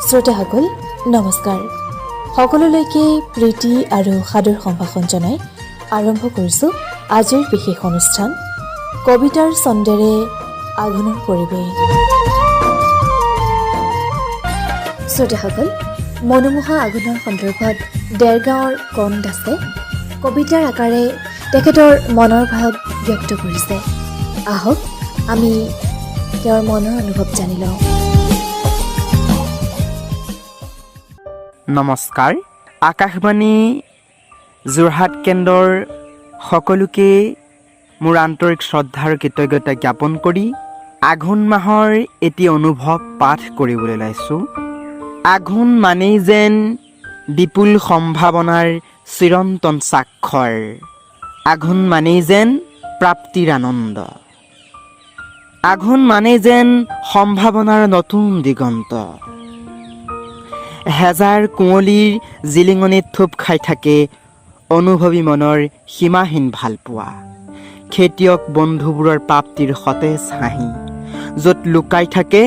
শ্ৰোতাসকল, নমস্কাৰ। সকলোলৈকে প্ৰীতি আৰু সাদৰ সম্ভাষণ জনাই আৰম্ভ কৰিছোঁ আজিৰ বিশেষ অনুষ্ঠান কবিতাৰ ছন্দেৰে আঘোণৰ পৰিৱেশ। শ্ৰোতাসকল, মনোমোহা আঘোণৰ সন্দৰ্ভত দেৰগাঁৱৰ কণ দাসে কবিতাৰ আকাৰে তেখেতৰ মনৰ ভাৱ ব্যক্ত কৰিছে। আহক, আমি তেওঁৰ মনৰ অনুভৱ জানি লওঁ। নমস্কাৰ। আকাশবাণী যোৰহাট কেন্দ্ৰৰ সকলোকে মোৰ আন্তৰিক শ্ৰদ্ধা আৰু কৃতজ্ঞতা জ্ঞাপন কৰি আঘোণ মাহৰ এটি অনুভৱ পাঠ কৰিবলৈ ওলাইছোঁ। আঘোণ মানেই যেন বিপুল সম্ভাৱনাৰ চিৰন্তন স্বাক্ষৰ। আঘোণ মানেই যেন প্ৰাপ্তিৰ আনন্দ। আঘোণ মানেই যেন সম্ভাৱনাৰ নতুন দিগন্ত। হেজাৰ কুঁৱলীৰ জিলিঙনিত থোপ খাই থাকে অনুভৱী মনৰ সীমাহীন ভালপোৱা, খেতিয়ক বন্ধুবোৰৰ প্ৰাপ্তিৰ সতেজ হাঁহি, য'ত লুকাই থাকে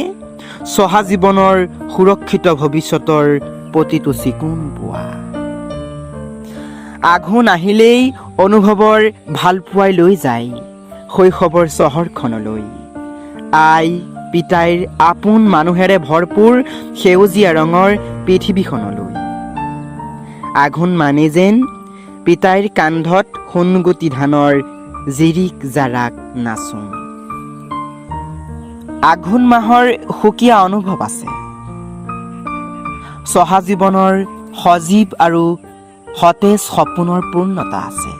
চহা জীৱনৰ সুৰক্ষিত ভৱিষ্যতৰ প্ৰতিটো চিকুণ পোৱা। আঘোণ আহিলেই অনুভৱৰ ভালপোৱাই লৈ যায় শৈশৱৰ চহৰখনলৈ, আই পিতাইৰ আপোন মানুহেৰে ভৰপূৰ সেউজীয়া ৰঙৰ পৃথিৱীখনলৈ। আঘোণ মানে যেন পিতাইৰ কান্ধত সোণগুটি ধানৰ জিৰিক জাৰাক নাচোন। আঘোণ মাহৰ সুকীয়া অনুভৱ আছে। চহা জীৱনৰ সজীৱ আৰু সতেজ সপোনৰ পূৰ্ণতা আছে।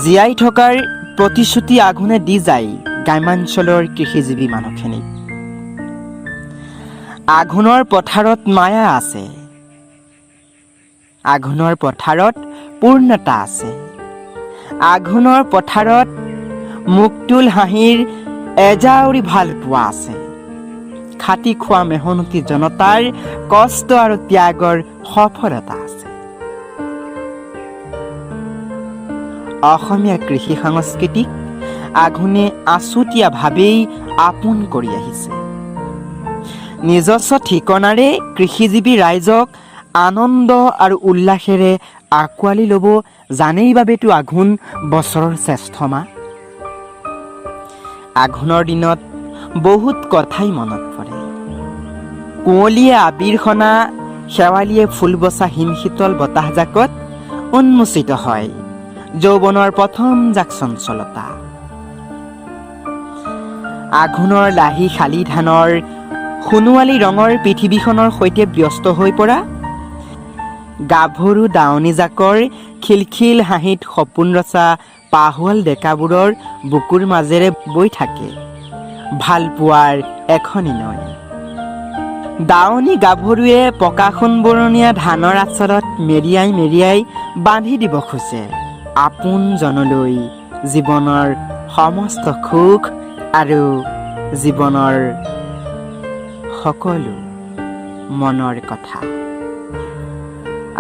জীয়াই থকাৰ প্ৰতিশ্ৰুতি আঘোণে দি যায় গ্ৰাম্যাঞ্চলৰ কৃষিজীৱী মানুহখিনিক। আঘোণৰ পথাৰত মায়া আছে, আঘোণৰ পথাৰত পূৰ্ণতা আছে, আঘোণৰ পথাৰত মুক্তুল হাঁহিৰ এজাউৰি ভালপোৱা আছে। খাটি খোৱা মেহনতী জনতাৰ কষ্ট আৰু ত্যাগৰ সফলতা আছে। অসমীয়া কৃষি সংস্কৃতিক আঘোণে আছুতীয়াভাৱেই আপোন কৰি আহিছে। নিজস্ব ঠিকনাৰে কৃষিজীৱী ৰাইজক আনন্দ আৰু উল্লাসেৰে আঁকোৱালি ল'ব জানেই বাবেতো আঘোণ বছৰৰ শ্ৰেষ্ঠ মাহ। আঘোণৰ দিনত বহুত কথাই মনত পৰে। কুঁৱলীয়ে আবিৰ সনা, শেৱালিয়ে ফুল বচা হিমশীতল বতাহজাকত উন্মোচিত হয় যৌৱনৰ প্ৰথম জাক চঞ্চলতা। আঘোণৰ লাহি শালি ধানৰ সোণোৱালী ৰঙৰ পৃথিৱীখনৰ সৈতে ব্যস্ত হৈ পৰা গাভৰু দাৱনীজাকৰ খিলখিল হাঁহিত সপোন ৰচা পাহোৱাল ডেকাবোৰৰ বুকুৰ মাজেৰে বৈ থাকে ভালপোৱাৰ এখনি নৈ। দাৱনী গাভৰুৱে পকা সোণবৰণীয়া ধানৰ আঁচলত মেৰিয়াই মেৰিয়াই বান্ধি দিব খোজে আপোনজনলৈ জীৱনৰ সমস্ত সুখ আৰু জীৱনৰ সকলো মনৰ কথা।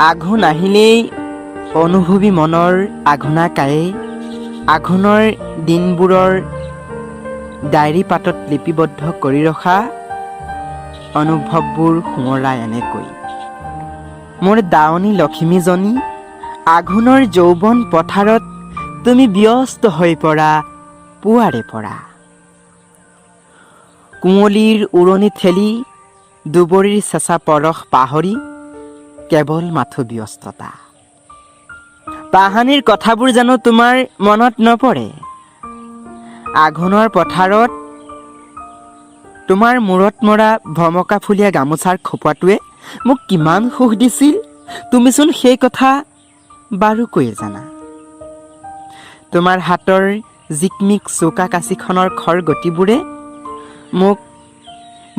আঘোণ আহিলেই অনুভৱী মনৰ আঘোণা কায়ে আঘোণৰ দিনবোৰৰ ডায়েৰী পাতত লিপিবদ্ধ কৰি ৰখা অনুভৱবোৰ সোঁৱৰাই এনেকৈ: মোৰ দাৱনী লখিমীজনী, আঘোণৰ যৌৱন পথাৰত তুমি ব্যস্ত হৈ পৰা পুৱাৰে পৰা। কুঁৱলীৰ উৰণি ঠেলি, দুবৰিৰ চেঁচা পৰশ পাহৰি কেৱল মাথো ব্যস্ততা। তাহানিৰ কথাবোৰ জানো তোমাৰ মনত নপৰে? আঘোণৰ পথাৰত তোমাৰ মূৰত মৰা ভমকা ফুলীয়া গামোচাৰ খোপাটোৱে মোক কিমান সুখ দিছিল, তুমিচোন সেই কথা বাৰুকৈয়ে জানা। তোমাৰ হাতৰ জিকমিক চৌকা কাঁচিখনৰ খৰ গতিবোৰে মোক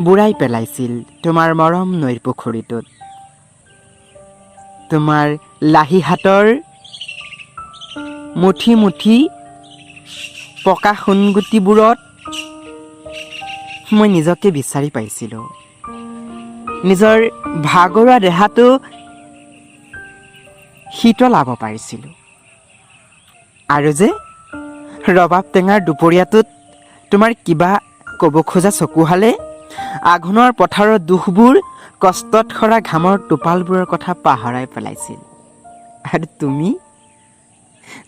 বুৰাই পেলাইছিল তোমাৰ মৰম নৈৰ পুখুৰীটোত। তোমাৰ লাহি হাতৰ মুঠি মুঠি পকা সোণগুটিবোৰত মই নিজকে বিচাৰি পাইছিলোঁ। নিজৰ ভাগৰুৱা দেহাটো শীতলাব পাৰিছিলোঁ। আৰু যে ৰবাব টেঙাৰ দুপৰীয়াটোত তোমাৰ কিবা ক'ব খোজা চকুহালে আঘোণৰ পথাৰৰ দুখবোৰ, কষ্টত সৰা ঘামৰ টোপালবোৰৰ কথা পাহৰাই পেলাইছিল। আৰু তুমি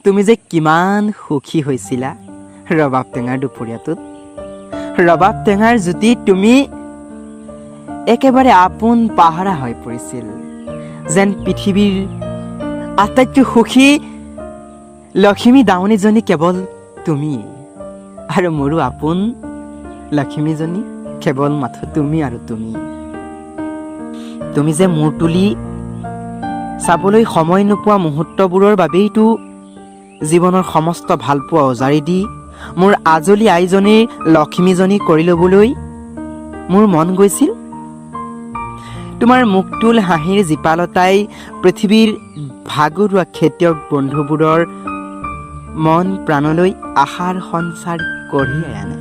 তুমি যে কিমান সুখী হৈছিলা ৰবাব টেঙাৰ দুপৰীয়াটোত। ৰবাব টেঙাৰ জুতি তুমি একেবাৰে আপোন পাহৰা হৈ পৰিছিল, যেন পৃথিৱীৰ আটাইতকৈ সুখী লখিমী দাৱনীজনী কেৱল তুমি আৰু মোৰো আপোন লখিমীজনী কেৱল মাথো তুমি আৰু তুমি। তুমি যে মূৰ তুলি চাবলৈ সময় নোপোৱা মুহূৰ্তবোৰৰ বাবেইতো জীৱনৰ সমস্ত ভালপোৱা উজাৰি দি মোৰ আজলী আইজনীৰ লখিমীজনী কৰি ল'বলৈ মোৰ মন গৈছিল। তোমাৰ মুখতুল হাঁহিৰ জীপালতাই পৃথিৱীৰ ভাগৰুৱা খেতিয়ক বন্ধুবোৰৰ মন প্ৰাণলৈ আশাৰ সঞ্চাৰ কঢ়িয়াই আনে।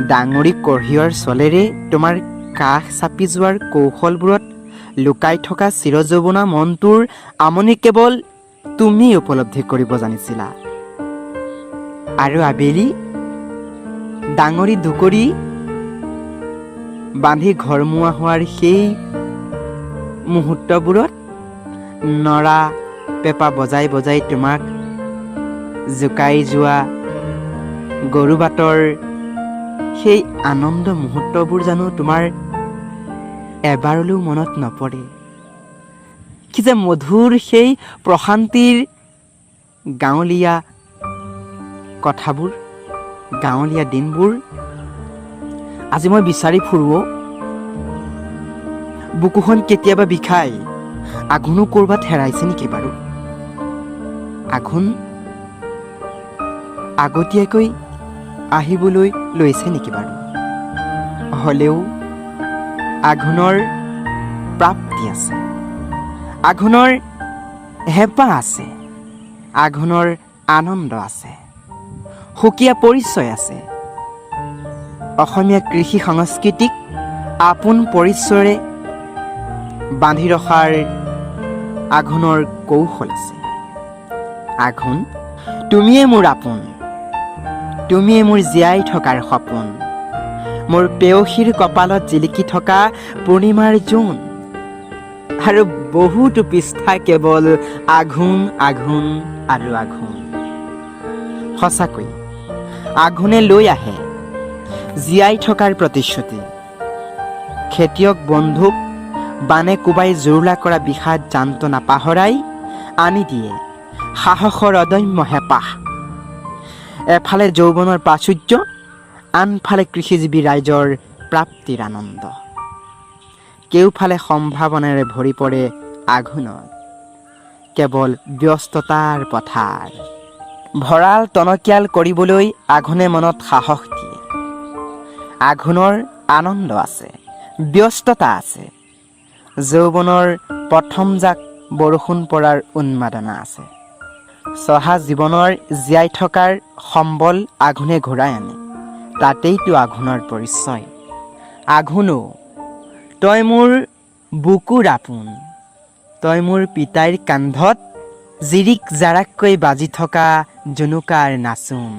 ডাঙৰি কঢ়িওৱাৰ চলেৰে তোমাৰ কাষ চাপি যোৱাৰ কৌশলবোৰত লুকাই থকা চিৰযৌৱনা মনটোৰ আমনি কেৱল তুমি উপলব্ধি কৰিব জানিছিলা। আৰু আবেলি ডাঙৰি দুকৰি বান্ধি ঘৰমুৱা হোৱাৰ সেই মুহূৰ্তবোৰত নৰা পেঁপা বজাই বজাই তোমাক জোকাই যোৱা গৰু বাটৰ সেই আনন্দ মুহূৰ্তবোৰ জানো তোমাৰ এবাৰলৈও মনত নপৰে? কি যে মধুৰ সেই প্ৰশান্তিৰ গাঁৱলীয়া কথাবোৰ, গাঁৱলীয়া দিনবোৰ আজি মই বিচাৰি ফুৰোঁ অ'। বুকুখন কেতিয়াবা বিষাই, আঘোণো ক'ৰবাত হেৰাইছে নেকি বাৰু? আঘোণ আগতীয়াকৈ আহিবলৈ লৈছে নেকি বাৰু? হ'লেও আঘোণৰ প্ৰাপ্তি আছে, আঘোণৰ হেঁপাহ আছে, আঘোণৰ আনন্দ আছে, সুকীয়া পৰিচয় আছে। অসমীয়া কৃষি সংস্কৃতিক আপোন পৰিচয়ৰে বান্ধি ৰখাৰ আঘোণৰ কৌশল আছে। আঘোণ, তুমিয়ে মোৰ আপোন, তুমিয়ে মোৰ জীয়াই থকাৰ সপোন, মোৰ পেয়সীৰ কপালত জিলিকি থকা পূৰ্ণিমাৰ জোন। আৰু বহুতো পৃষ্ঠা কেৱল আঘোণ, আঘোণ আৰু আঘোণ। সঁচাকৈ আঘোণে লৈ আহে জীয়াই থকাৰ প্ৰতিশ্ৰুতি। খেতিয়ক বন্ধুক বানে কোবাই জুৰুলা কৰা বিষাদ যান্ত্ৰণা পাহৰাই আনি দিয়ে সাহসৰ অদম্য হেঁপাহ। এফালে যৌৱনৰ প্ৰাচুৰ্য, আনফালে কৃষিজীৱী ৰাইজৰ প্ৰাপ্তিৰ আনন্দ। কেউফালে সম্ভাৱনাৰে ভৰি পৰে আঘোণত কেৱল ব্যস্ততাৰ পথাৰ। ভঁৰাল টনকিয়াল কৰিবলৈ আঘোণে মনত সাহস দিয়ে। আঘোণৰ আনন্দ আছে, ব্যস্ততা আছে, যৌৱনৰ প্ৰথম জাক বৰষুণ পৰাৰ উন্মাদনা আছে। চহা জীৱনৰ জীয়াই থকাৰ সম্বল আঘোণে ঘূৰাই আনে। তাতেইতো আঘোণৰ পৰিচয়। আঘোণো, তই মোৰ বুকুৰ আপোন, তই মোৰ পিতাইৰ কান্ধত জিৰিক জাৰাককৈ বাজি থকা জুনুকাৰ নাচোন।